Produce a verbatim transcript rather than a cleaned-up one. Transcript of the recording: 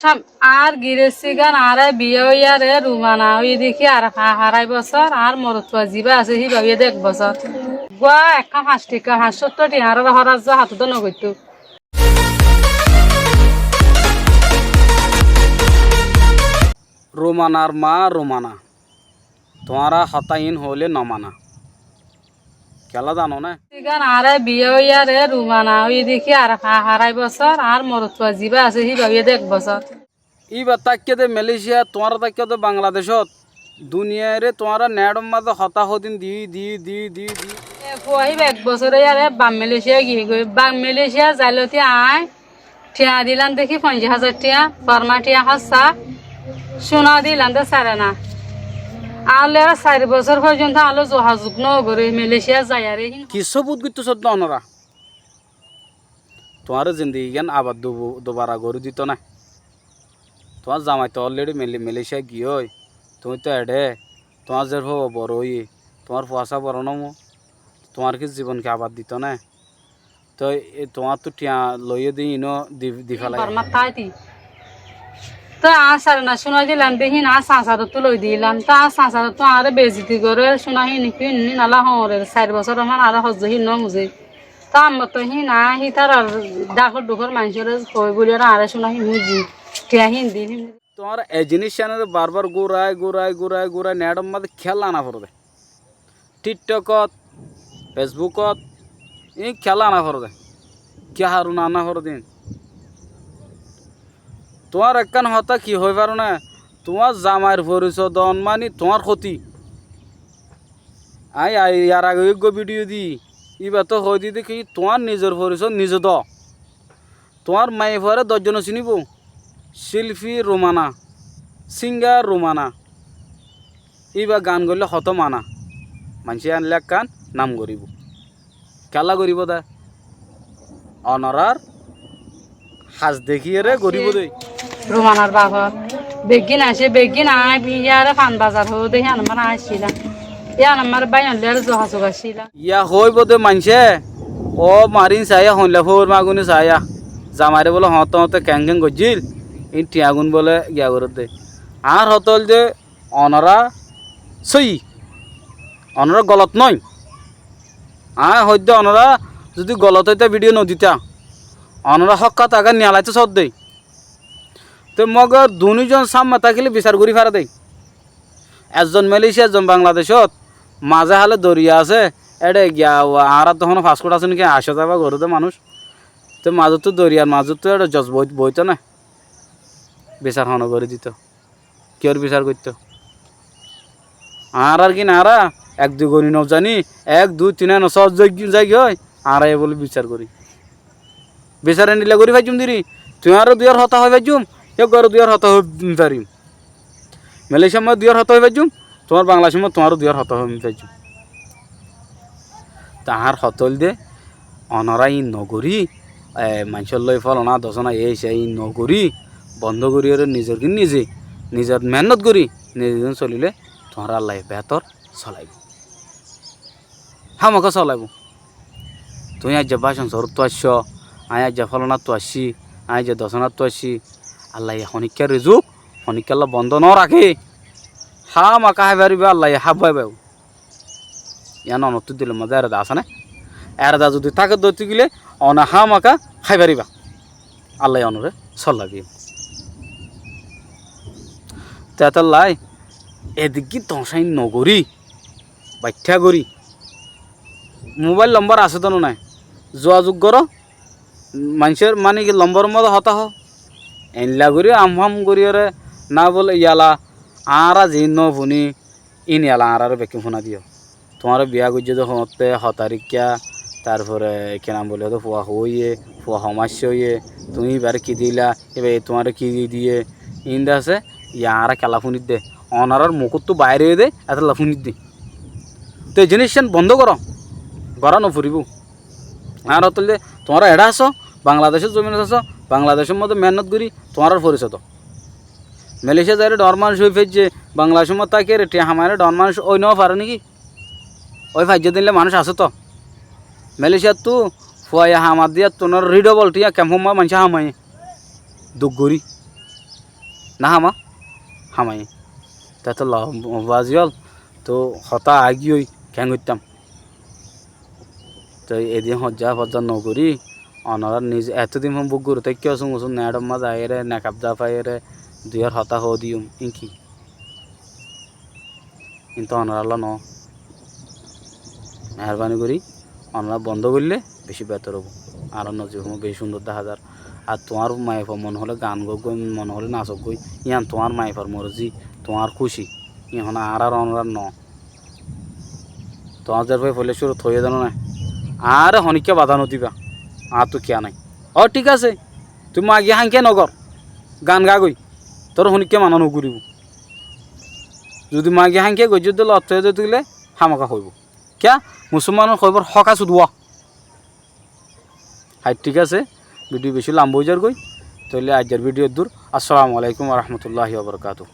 Añár girostigán, añára biyá óiyaré rumana óiye dé ki ar ha-, arai bosór, añár morotfua zibá asé híba óiye dé ek bosór. Eggúa ekkán fañs tiya, fañs cóttor tiya añárar hórazzá hatot dé nogoittó. Rumanar maa rumana. Tuáñra hotá iín hoóile nomana. Kiyólla zano né? Tigán añára biyá óiyaré rumana óiye dé ki ar ha-, arai bosór, añár morotfua zibá asé híba óiye dé ek bosór. Íba táikke dé Malaysia, tuáñra táikke dé Bangladecót. Duniyairé tuáñra neçor mazé hotá hodin di, di, di, di, di. E fua híba ek bosór óiyaré baf Malaysia giyé goi. Baf Malaysia zailóti aññí Thiañ dilam dé ki foñcic házar thiañ, forma thiañ hossá, cúna dilam dé sare na. Añálloi ar sair bosór foijjonto añálloi zuhazuk nógoré, Malaysia zaiyaré hín. Ki sóbut goittó sóddo onora? Tuáñre zindigigán abar du-, dubara gorí dito ná. Tuáñr zamai to already Male-, Malaysia giyói. Tuñí to eçé, tuáñr zérfua boro óiye, tuáñr fuasá boro nómo, tuáñr ki zibon ki abar dito ná? Toi e tuáñttú thiañ loiyé dé híno di, di félaiye. Bormát táiti. Toi añár sarena cúnai dilam dé hín añár sañsarottú loi dilam. Toi añár sañsarottú añáre beizzuti goré, cúna hín hín hín ala hoóñre, sair bosór man añáre hozzé hín nómuzé. Toi ammáttu hín aññí hítarar dhakór dhukór maincóre hoi bóli añáre cúna hín húzi. Thiañ hín di hín. Tuáñra e ziníc cánore barbar gúrai, gúrai, gúrai, gúrai neçor mazé kiyólla ana foré dé. TikTokot, Facebookot, iín kiyólla ana foré dé? Ki harone ana foré dé iín? Tuáñr ekkán hotá ki hoi faro né? Tuáñr zamair foriso don mani tuáñr hóti. Aññí ya-, yar age eggúa bídiyo di, íbattú hoi di dé ki tuáñr nizor foriso nize do. Tuáñr maiyafuaré doc zone siníbo, cílfi rumana, síngar rumana. Íba gan goillé hotó mana. Maincé yían lekkán nam goríbo. Kiyólla goríbo dé? Onorár has dekíyeré goríbo dé. Rumanar bafor beggín aicé, beggín aññí biyáre Fan Bazar hoó dé, híyanot mane aiccílam. Híyanot mane báiyon loi ar zuhazuk aiccílam. Yá hoóibo dé maincé, ó marín saiyá, hoilla fóur maguni saiyá. Zamairé bóle hoóñtte hoóñtte keéng keéng goijjíl, iín thiañgún bóle giya gorédde. Añár hotá óilde, onorá sóiyi, onorá golot nói. Aññí hoóidde onorá zudi golot óita bídiyo noditá, onorá hók hotá agá niyalaitó sódde. Te mogor duní zon sámma tákile bisar gorí fare dé. Ezzon Malaysia, ezzon Bangladecót, mazé hále doriya asé, éçe giya añárattú honó fasfut asé né ki, asá zaiba goré dé manúic. Te mazottú doriyar mazottú éçe zos boit-, boitó né. Bisar hone gorí dito? Kiyór bisar goittó? Añárar ki añára ek dui goni nozaní, ek dui tin añára sóo zai-, zaigói, añára e bóli bisar gorí. Bisar endilla gorí faijjum diri, tuáñró duiyar hotá hoi faijjum, eggúaró duiyar hotá hoi farim. Malaysiar mazé duiyar hotá hoi faijjum, tuáñr Bangladecor mazé tuáñró duiyar hotá hoi faijjum. Te añár hotá óilde, onorá iín nogorí, e, maincór loi fólana dosóna e hísabe iín nogorí, bondó goríyoré nizor gín nize, nizor mehénnot gorí, nize gín solilé tuáñre Allaye behétor solaibó. Hámaka solaibó. Tuñí aijja bácon soróttu aiccó, aññí aijja fólanattu aiccí, aññí aijja dosónattu aiccí. Allaye honíkka rizuk, honíkkalla bondó noraké. Hámaka hái faribá, Allaye hábbai baibo. Yián onottú dilor mazé erada asé né? Erada zudi táke dóti gile, one hámaka hái faribá. Allaye onoré solaibó. Te étolla ediggín toñcáin nogorí, baiththá gorí. Mobáil lombor asé dé no nái? Zugazug goró, maincór mani ki lomboror modé hotá hoó. Eilla gorí am ham goríyoré ná bóle yala, añára ziín nófuní, iín yala añáráre bekkún fúnai diyó. Tuáñre biyá goijjé dé hoóñtte, hotá rikká, tarfore ki nam bóli hoóde, fua hoóiye, fua homáicce óiye, tuñí íbaré ki dila, íbaye tuáñre ki diyé, iín de asé, yá añára kiyólla fúnidde. Onorár mukóttu baáir óiye dé, étolla fúnidde. Te e ziníccán bondó goró, gorá noforibó. Añára hoóilde tuáñra eçé asó, Bangladecór zominot asó, Bangladecór modé mehénnot gorí tuáñrár foriso do. Malaysia zaiyóre dhoóñr manúic ói faijjé, Bangladecór modé tákiyóre thiañ hamaiyóre dhoóñr manúic ói nofaré néki? Ói faijjé dé éilla manúic asé toó. Malaysiattú fuaye hamar diyé, tuáñra ridhobol thiañ kemfór modé maincé hamaiyé. Duk gorí. Ná háma? Hámaiyé. Tóile bázi ól, toóu hotá aáigiyoi, keén goittám? Toi edin hoijja-fojja nogorí, onorá nize etó din fán buk gorí táikka, usún usún neçor mazé aiyére, nekaf dá faiyére, duiyar hotá hoó diyum, ín ki? Kintu onorálla noó. Meherbani gorí onorá bondó goillé beci betor óibo. Añárar nozibor mazé beci cúndor dahá zar. Ar tuáñr maiyafua mone hoilé gan goiggói, mone hoilé nasoggói, yían tuáñr maiyafuar morzi, tuáñr kúci. Yían honó añárar onorár noó. Tuáñr zerfua foila cúrut hoiyé dé noó né, añáre honíkka bada nodibá, añáttu kiyá nái. Ó thík asé, tui magi háñke nogor, gan gagói, toré honíkka mana nogoríbou. Zudi magi háñke goijjó dé lottóiye dé toile hámaka hoibóu. Kiyá? Musolmanor hoibór hók asé dé. Hái, thík asé, vidiyo beci lamba ói zargói. Toile aijjar vidiyo eddur. Assalamu alaikum wa rahmatullahi wa barakatuhu.